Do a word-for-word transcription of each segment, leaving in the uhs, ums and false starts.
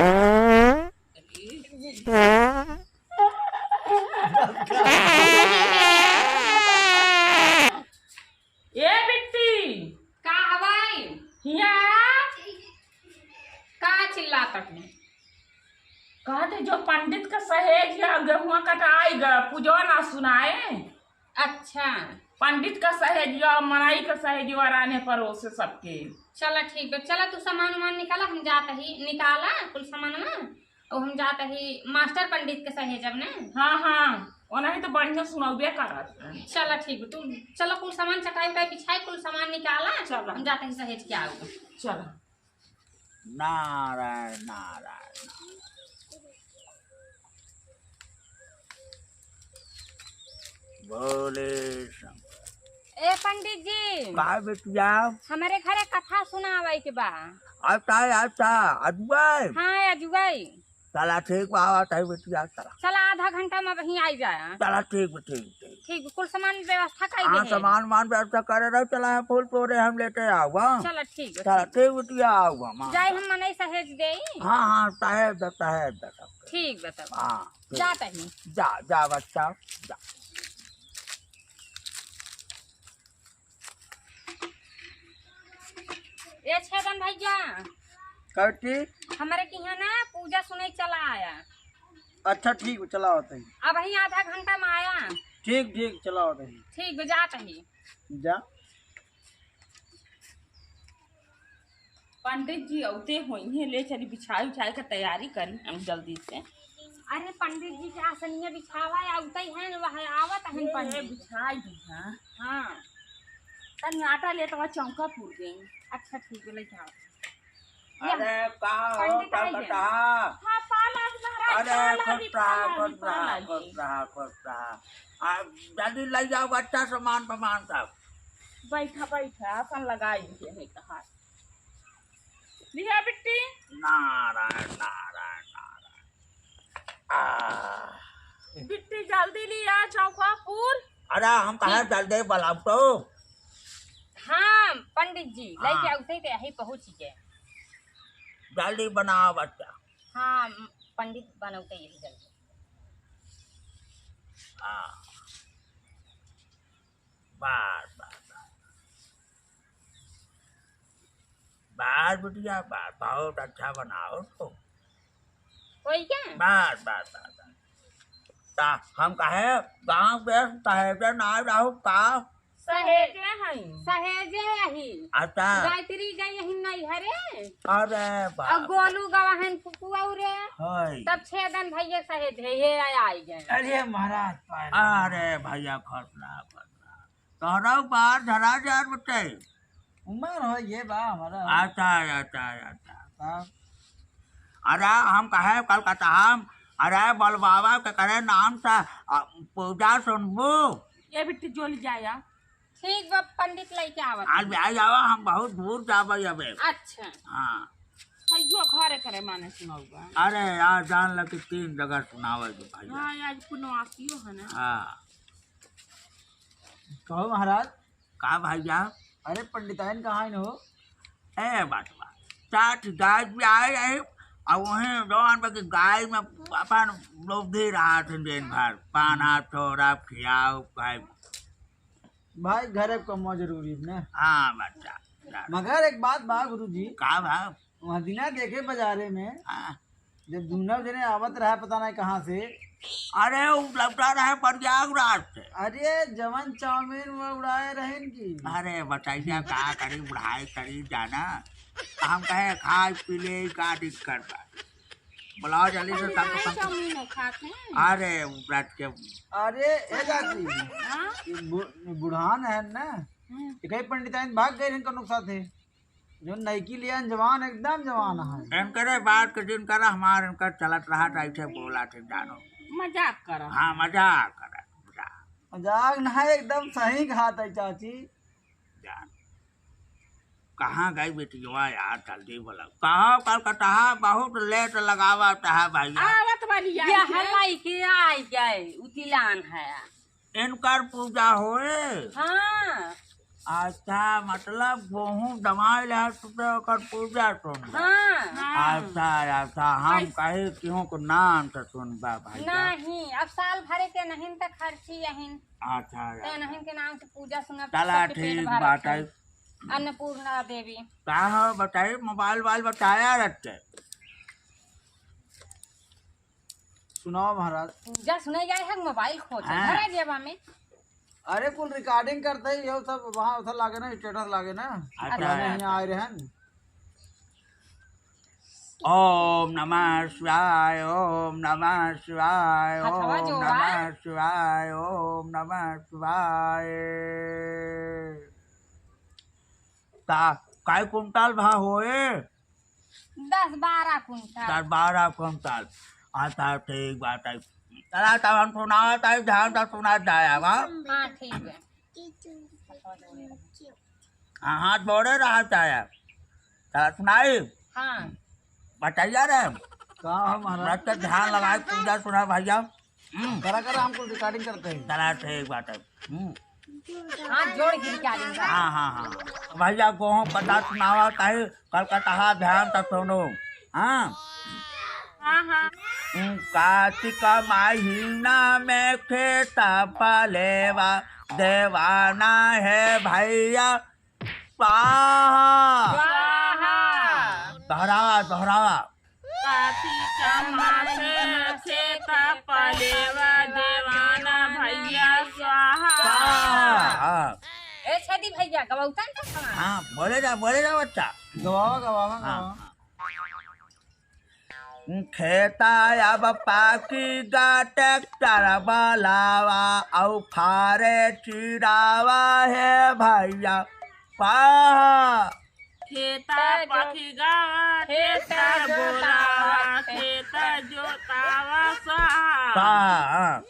ए बिट्टी, का हवाई? हिया आ। का चिल्लात अपने? कहते जो पंडित का सहेज या गेहुआ कटाई ग, पूजवा ना सुनाए। अच्छा। पंडित का सहेज या, मनई का सहेज या, राने परोसे सबके। चला ठीक बा, चला तू सामान उमान निकाला, हम जात ही निकाला कुल सामान ना। और हम जात ही मास्टर पंडित के सहेजब ने। हाँ, हाँ, ओनाही तो बढ़िया सुनौबे करत। चला ठीक बा, तू चला कुल सामान चटाई उटाई बिछाई, कुल सामान निकाला, चला। हम जात ही सहेज के आऊ। चला। नारायण, नारायण, नारायण। भोले शंकर। ए पंडित जी, का बिटिया? हमरे घरे कथा सुनावे के बा। अच्छा, अच्छा, अजुआई? हाँ, अजुआई। चला ठीक बा, आवत है बिटिया, चला। चला आधा घंटा में वहीं आई जाए। चला ठीक बा, ठीक, ठीक। ठीक बा, कुल सामान व्यवस्था कर हाँ, दे। सामान मान व्यवस्था करे रहो, चला फूल तोरे हम लेते आओ, हाँ। चला ठीक बा, चला ठीक। ठीक बिटिया, आओ हम, हाँ। जाए हम मनई सहेज देई। हाँ, हाँ, सहेज दे, सहेज दे सबके। ठीक बा तब। हाँ, ठीक। जात ही। जा, जा बच्चा, जा। ए छेदन भैया, कथी? हमरे किहाँ ना पूजा सुने चला आया। अच्छा ठीक बा, चला आवत ही। अबहीं आधा घंटा में आया। ठीक, ठीक, चला आवत ही। ठीक बा, जात ही। जा। पंडित जी अउते होइहैं, ले चली बिछाई उछाई के तैयारी करी हम जल्दी से। अरे पंडित जी के आसनिया बिछावा, अउते हैं, वह आवत हैं ए, पंडित। बिछाई दी, हाँ। हाँ। तनी आटा लेत बा, चौका पुर गई। अच्छा ठीक है, लेके आओ। अरे का हो पंडित आई कलकत्ता? गए। हाँ, पाला जी महाराज, अरे पाला जी, खुश रहा, पाला जी, खुश रहा, पाला जी। खुश रहा, खुश रहा। आ, जल्दी ले जाओ बच्चा सामान वामान सब। बैठा, बैठा, आसन लगाई दिए हैं कहा। लिया बिट्टी। नारायण, नारायण, नारायण। आ। बिट्टी जल्दी लिया चौका पूर। अरे हम कहे ठीक। जल्दी बुलाओ तो। हाँ पंडित जी, हाँ। लेके आउते ते यही पहुँच गए। जल्दी बनाओ बच्चा। हाँ पंडित बनौते यही जल्दी। हाँ। बस, बस, बस। बस बिटिया, बस, बहुत अच्छा बनाओ तो। होई क्या? बस, बस, बस, बस। ता हम कहे, गाँव के सहेजे ना रहू का? सहेजे हई। सहेजे यही। अच्छा। गायत्री गई यही नैहरे। अरे बाप। अब गोलू गवा हन फुफुआ रे। हई। तब छेदन भैया सहेजे, ये आई गए। अरे महाराज, पाए अरे भैया, खुश रहा, खुश रहा। तोहरा बार धरा जात बटे। उमर हो ये बा हमारा। अच्छा, अच्छा, अच्छा। हाँ। अरे हम कहे कलकत्ता हम, अरे बल बाबा के करे नाम से, अ, पूजा सुनबू? ये बिट्टी जो ले जाया। ठीक बा पंडित लेके आवत। आज भी आ जावा, हम बहुत दूर जाबे अबे। अच्छा। हाँ। अयो घरे करे माने सुनाऊगा। अरे यार जान ल कि तीन जगह सुनावे के भाई। हाँ आज पुनवासियो है ना। हाँ। कहो महाराज। का भैया? अरे पंडिताइन कहाँ हो? ए बात बा, चाट गाय भी आए रहे, और वहीं जवान बा कि गाय में अपन लोभी रहा थे दिन भर, पाना थोड़ा खियाओ खाए। भाई घरे कमवा जरूरी है ना। हाँ बच्चा। मगर एक बात बा गुरुजी। का बा? वहाँ दिना देखे बाजारे में, हाँ। जब दूनो जने आवत रहा पता नहीं कहाँ से। अरे, उ लौटा रहे प्रयागराज से। अरे, जवन चाउमीन वो उड़ाए रहेन की। अरे, बताइए का करी, उड़ाए करी जाना। हम कहे, खाए पी ले, का दिक्कत बा? बुलाओ जल्दी से, अरे, सब नाई खत्म। चाउमीन खाते हैं। अरे, उ रात के। अरे, ए जाती। हाँ? ये बु-, बुढ़ान है ना? हम्म। ये कहीं पंडिताइन भाग गए हैं कौनो साथे। जो नईकी लियन जवान, एकदम जवान है। इनकरे बात के जिनकरा हमार इनकर चलत रहा था, ऐसे बोला थे जानो। मजाक करा। हाँ, मजाक करा, मजाक। मजाक ना है, एकदम सही कहा था चाची। जान। कहाँ गई बिटिया यार, जल्दी बोला। कहाँ कलकत्ता, बहुत लेट लगावा था भैया। आवत वाली आई यह है। लइके आई गए, उतिलान है। इनकर पूजा होए। हाँ। अच्छा, मतलब गोहूँ दवाई ला सुते ओकर पूजा सुन। हाँ। हाँ। अच्छा, अच्छा, हम कहे केहू को नाम से सुनबा भाई। नहीं, अब साल भरे के नहीं त खर्ची यहिन। अच्छा, ते अच्छा। नहीं के नाम से पूजा सुनब, चला सबके पेट ठीक भरत बात है। है। अन्नपूर्णा देवी। का हो बताई, मोबाइल वाइल बताया रखते। सुनाओ महाराज। पूजा सुने जाए है, मोबाइल खोजे हाँ। धरा जेबा में। अरे कुल recording करते ही हो सब, वहाँ उधर लागे ना, status लागे ना, अच्छा। पुराने यहाँ आए रहन। ओम नमः शिवाय, ओम नमः शिवाय, हथवा ओम जोड़ा। नमः शिवाय, ओम नमः शिवाय। ता, काय कुंटाल भा होए? दस बारह कुंटल। दस बारह कुंटल। अच्छा, ठीक बात है। चला, तब हम सुनावत है, ध्यान से सुना जाए, अब, हाँ? हाँ, ठीक है। हाँ, हाथ जोड़े रहा जाए। चला, सुनाई? हाँ। बताइए रे। का हो महाराज? रख के ध्यान लगाए, पूजा सुना भैया। हम्म। करा, करा, हम कुल recording करते हैं। चला, ठीक बात है। हम्म। हाथ जोड़ के recording कर। हाँ, हाँ, हाँ। भैया, गोहूँ पता सुनावा, काहे कलकतहा ध्यान से सुनो। हाँ। हाँ, हाँ। हम्म, कार्तिक महीना में खेत पलेवा, देवाना है भैया, स्वाहा। स्वाहा। दोहरावा, दोहरावा। कातिक मास खेत पलेवा देवाना भैया स्वाहा। स्वाहा। हाँ। ए छेदी भैया, गवौतन का समान। हाँ, बोले जा, बोले जा बच्चा। गवावा, गवावा, हाँ, गवावा। हाँ। खेता अब पाकी गा ट्रैक्टर बलावा, अउ फारे चिरावा है भैया। स्वाहा। खेता पकी गावा, खेत खेत जोतावा, जोतावा, खेत जोतावा, स्वाहा। स्वाहा।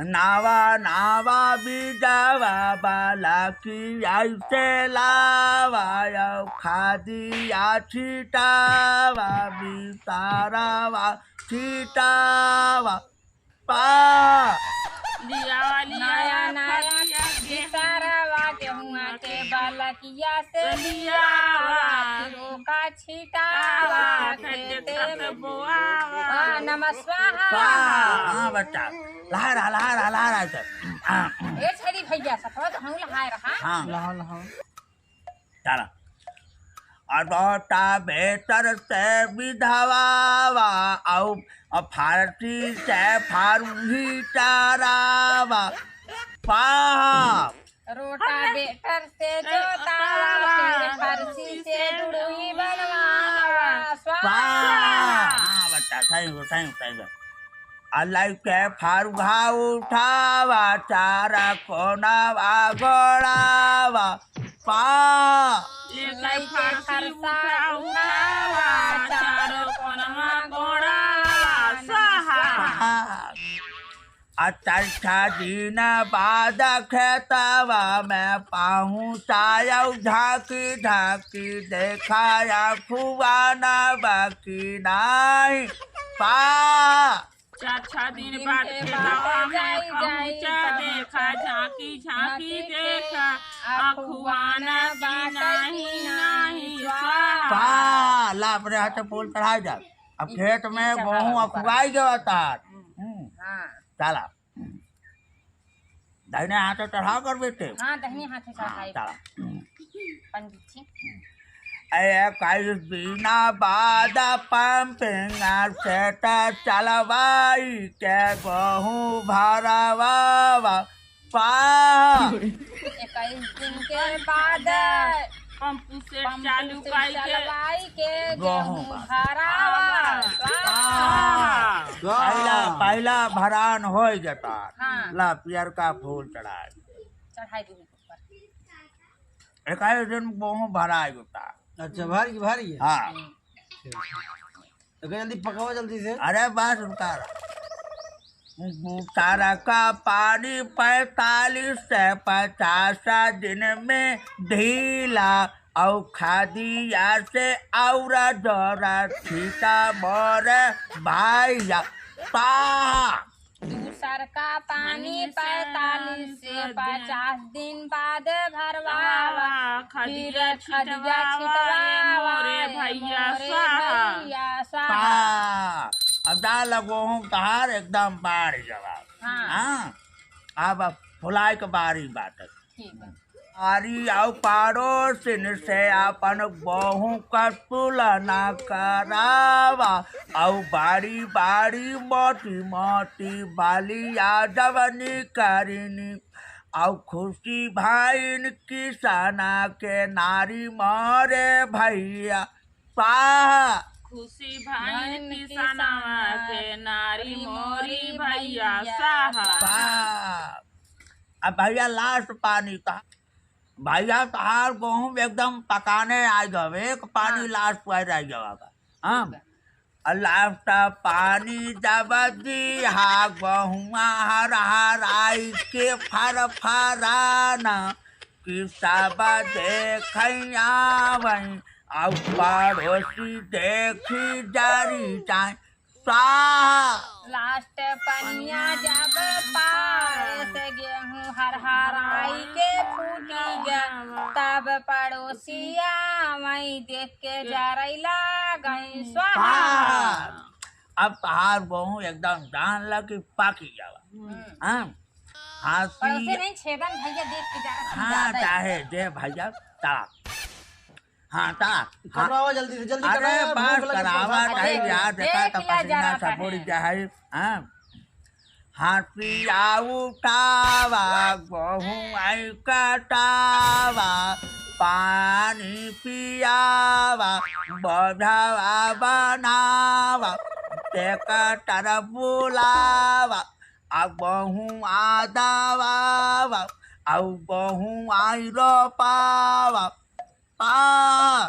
नावा, नावा बीजावा बाला की ऐसे लावा, अउ खादिया छिटावा, बिसारावा छिटावा, पा। लियावा, लियावा, नया, नया खादिया बिसारावा, गेहुआ के बलकिया से लियावा, लियावा। फिर ओका छिटावा, खेते में बोआवा। हाँ, नमः स्वाहा। स्वाहा, हाँ बच्चा, लहा रहा, लहा रहा, लहा रहा, इधर। हाँ। ए छेदी भैया, सतवा तो हम लहाए रहा। हाँ। लहा, लहा। चला। और रोटावेटर से बिधवावा, अउ, अउ फारसी से फारूही चारावा। स्वाहा। रोटावेटर से जोतावा, फिर फरसी से डुडुई बनवावा। स्वाहा। स्वाहा। हाँ, बच्चा, सही हो, सही हो, सही हो। आ लइके फरुहा उठावा, चार कोनवा गोड़ावा। पा। लइके फरसी उठावा, चार कोनवा गोड़ावा। स्वाहा। स्वाहा। आ चरछा दिन बाद खेतवा में पहुँचायौ झाँकी झाँकी, देखाया खुआना बाकी नाई। पा। चरछा दिन बाद खेतवा में पहुँचा, देखा झाँकी झाँकी देखा, आ खुआना बाकी नाई, नाई। स्वाहा। पा। ला, अपने हाथे फूल चढ़ाए जा। अब खेत में गेहूँ अखुआई गवा तार। हम्म। हाँ। चला। दाहिने हाथे चढ़ाओ कर बेटे। हाँ, दाहिने हाथे हाँ, चढ़ाई। चला। पंडित जी। इक्कीस दिना बाद पंपिंग सेट चलवाई के गेहूँ भरवावा। पा। इक्कीस दिन के बाद पंप सेट पंप चालू सेट कई के चलवाई के गेहूँ गेहूँ भरावा। भरावा। स्वाहा। स्वाहा। पहला, पहला भरान होइ जाता। हाँ। ला, पियरका फूल चढ़ाए। चढ़ाई दीजिए ऊपर। इक्कीस दिन गेहूँ भराए होता। अच्छा, भर गई, भर गई। हाँ। हम्म। तो कह जल्दी पकाओ जल्दी से। अरे बस उतारा। उतारा का पानी पैंतालीस से पचास दिन में ढीला, अउ खादिया से और जोरा छीटा मोरे भैया। पा। दूसर का पानी पैंतालीस से पचास दिन बाद भरवावा, खदिया फिर खदिया छिटवावा, छिटवावा, ए मोरे ए भैया मोरे स्वाहा। भैया स्वाहा। स्वाहा। अब जा लगो हूँ तहार एकदम बाढ़ जवाब। हाँ। हाँ। अब फुलाए के बारी बात है। ठीक बा। आरी आउ पाड़ोसिन से आपन गोहूँ क तुलना करावा, आउ बारी बारी मोटी मोटी बालिया जवनी करिनी, आउ खुशी भाइन किसाना के नारी मोरे भैया स्वाहा। खुशी भाइन भाइन किसानवा किसानवा के नारी मोरी भैया स्वाहा। स्वाहा। अब भैया लास्ट पानी त भैया तहार गोहूँ एकदम पकाने आ गवे, एक पानी हाँ। लास्ट पर रह गवा बा। हाँ। ठीक बा। लास्ट पानी जब दिहा गोहुआ हर हराई के फर फराना, कि सब देखै आवै, आउ पड़ोसी देखी जरी जाए। स्वाहा। लास्ट पनिया जब पाए से गेहूं हर हराई के फूटी गे, तब पड़ोसिया वहीं देख के जरैला गई। स्वाहा। स्वाहा। अब तहार गोहूं एकदम जान ल कि पाकी गवा। हम्म। हाँ। हाँसी पड़ोसी नहीं, छेदन भैया देख के जा रहा हाँ, ज्यादा ही। चाहे जे भैया, ता। हाँ, ता। हाँ। करवावा जल्दी से, जल्दी अरे, करवावा, बस भूख लगी, करावा, बहुत चाहे ज्यादा। यार, देखा देख तो लिया पसीना जरा सब उड़ है। जाए। हाँ। हाँसिया उठावा, गोहूँ आई कटावा, पानी पियावा, बोझवा बनावा, ट्रैक्टर बुलावा, अब गोहूँ आ दवावा, अब गोहूँ आई रोपावा। पा।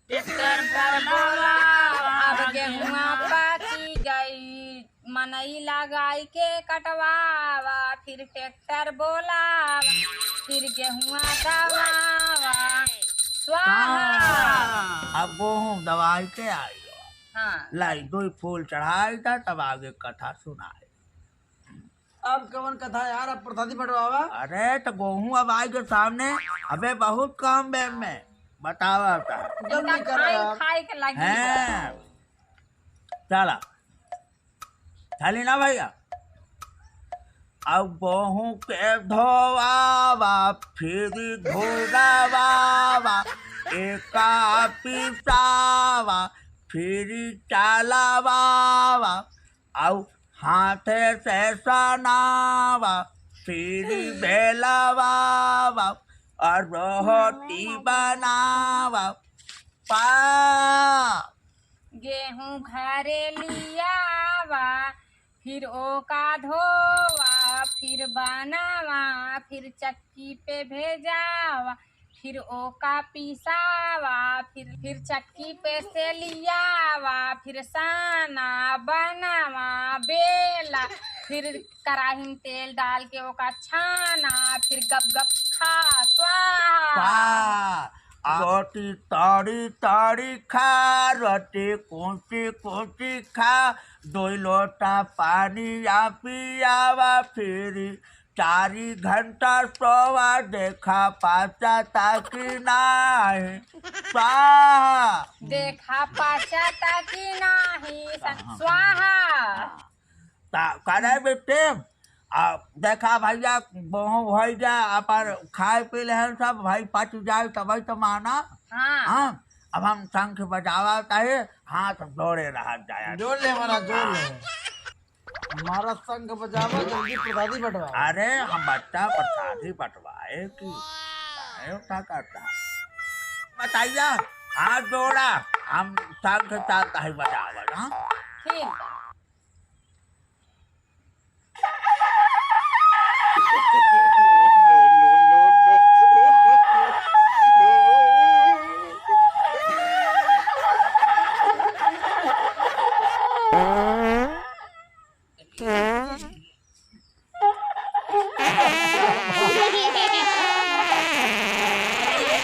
ट्रैक्टर पर बोलावा, अब गेहुआ पाकी गई, मनई लगाई के कटवावा, फिर ट्रैक्टर बोलावा, फिर गेहुआ दवावा। स्वाहा। स्वाहा। अब गोहूँ दवाई के आई। हाँ। लाई, दो फूल चढ़ाई था, तब आगे कथा सुनाई। अब कवन कथा यार, अब प्रसादी बंटवावा। अरे, तो गोहूँ अब आई के सामने, अबे बहुत काम बे में, बतावा था। जल्दी इनका करो खाए, यार। खाए के लगी। हैं। चला। चली ना भैया। अब गोहूँ के धोवावा, फिर धोरावावा, एका पिसावा, फिर चालावावा, आउ हाथे से सनावा, फिर बेलावावा, और रोटी बनावा। पा। गेहूं घरे लियावा, फिर ओका धोवा, फिर बनावा, फिर चक्की पे भेजावा, फिर ओका पिसावा, फिर, फिर चक्की पे से लियावा, फिर साना बनावा, बेला, फिर कराही में तेल डाल के ओका छाना, फिर गप गप खा, स्वाहा। वाह! आ, रोटी तड़ी तड़ी खा, रोटी कूची कूची खा, दो लोटा पानी आ पियावा, फिर चारी घंटा सोवा, देखा पाचा ताकि नाही। स्वाहा। देखा पाचा ताकि नाही। हाँ, हाँ। स्वाहा। ता करे बेटे, आ, देखा भैया, बहु होइ गया, अपन खाए पी लेहन सब, भाई पच जाए तबही तो माना। हाँ। हाँ, अब हम शंख बजावा ताहे, हाथ जोड़े रहा जाया। जोड़ ले हमारा, जोड़ ले। हाँ। हमारा शंख बजावा, जल्दी प्रसादी बंटवावा। अरे, हम बच्चा प्रसादी बंटवाए कि काहे उठा करता? बताइया, हाथ जोड़ा, हम शंख चाहता है बजावल, हाँ? ठीक।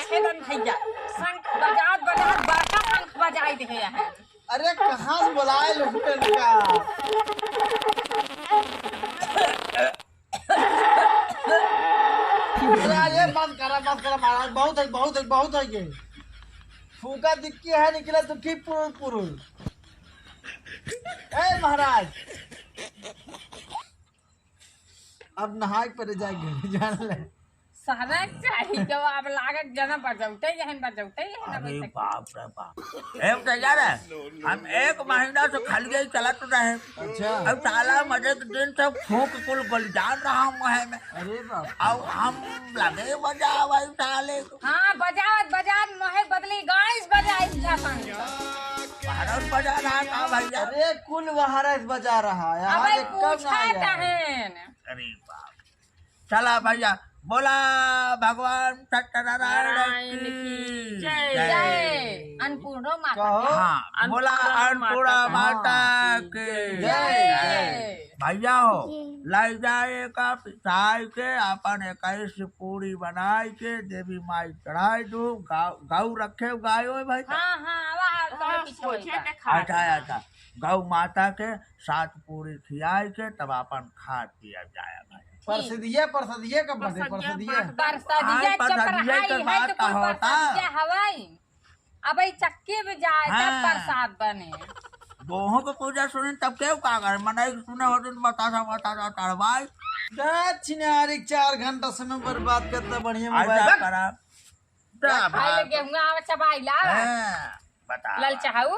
छेदन भैया, शंख बजात बजात बड़का शंख बजाई दे है। अरे, कहाँ से बुलाए लोग इनका? बस करा महाराज, बहुत है, बहुत है, बहुत है ये। फूका दिक्की है, निकला तो की पुरुल पुरुल। ए महाराज, अब नहाए के परे जाए घर, जान ले। सरक चाही के अब लागत जना बजौते यहन, बजौते यहन, अरे बैठक। बाप रे बाप। ए, तो यार, हम एक महीना से खलिया ही चलत रहे। अच्छा। अब साला मजे के दिन से फूक कुल गलियान रहा मुँह में। अरे बाप। अब हम लगे बजावै साले को। हाँ, बजावत, बजावत मोहे बदली गाइस बजाई था संग। भारत बजा रहा था भैया। अरे कुल भारत बजा रहा है, अबे आज कम पूछा ना आया। तहन। अरे बाप। चला भैया, बोला भगवान सत्यनारायण नारायण की की जय। जय। अन्नपूर्णो माता कहो। की। हाँ, बोला अन्नपूर्णा अन्नपूर्णा माता माता की की जय। जय। भैया हो, लाई जाए का पिसाई के, अपन इक्कीस पूरी बनाई के, देवी माई चढ़ाई दो, गौ, गौ रखे हो, गाय हो भाई। हाँ, हाँ, आवा, आवा, तुम्हें हाँ, पीछे सोचे होई के बा। खा अच्छा, लेना। अच्छा, गौ माता के सात पूरी खियाई के, तब अपन खा पिया जाए भाई। परसदिया, परसदिया कब बने? परसदिया परसदिया। बात परसदिया आज चक्र परसदिया हाई के है, बात तो कुल का होता। परसदिया हवाई। अब ई चक्की में जाए, तब हाँ। प्रसाद बने। दोहों के पूजा सुने, तब केहू का करे? मनई के सुने होते तो बतासा, बतासा चढ़वाई। दक्षिणारी चार घंटा समय बर्बाद करता, बढ़िया आज मोबाइल। का करा? जा खाई ले भाई। गेहूं, आवा चबाई ला। हाँ, बता। ललचाऊ।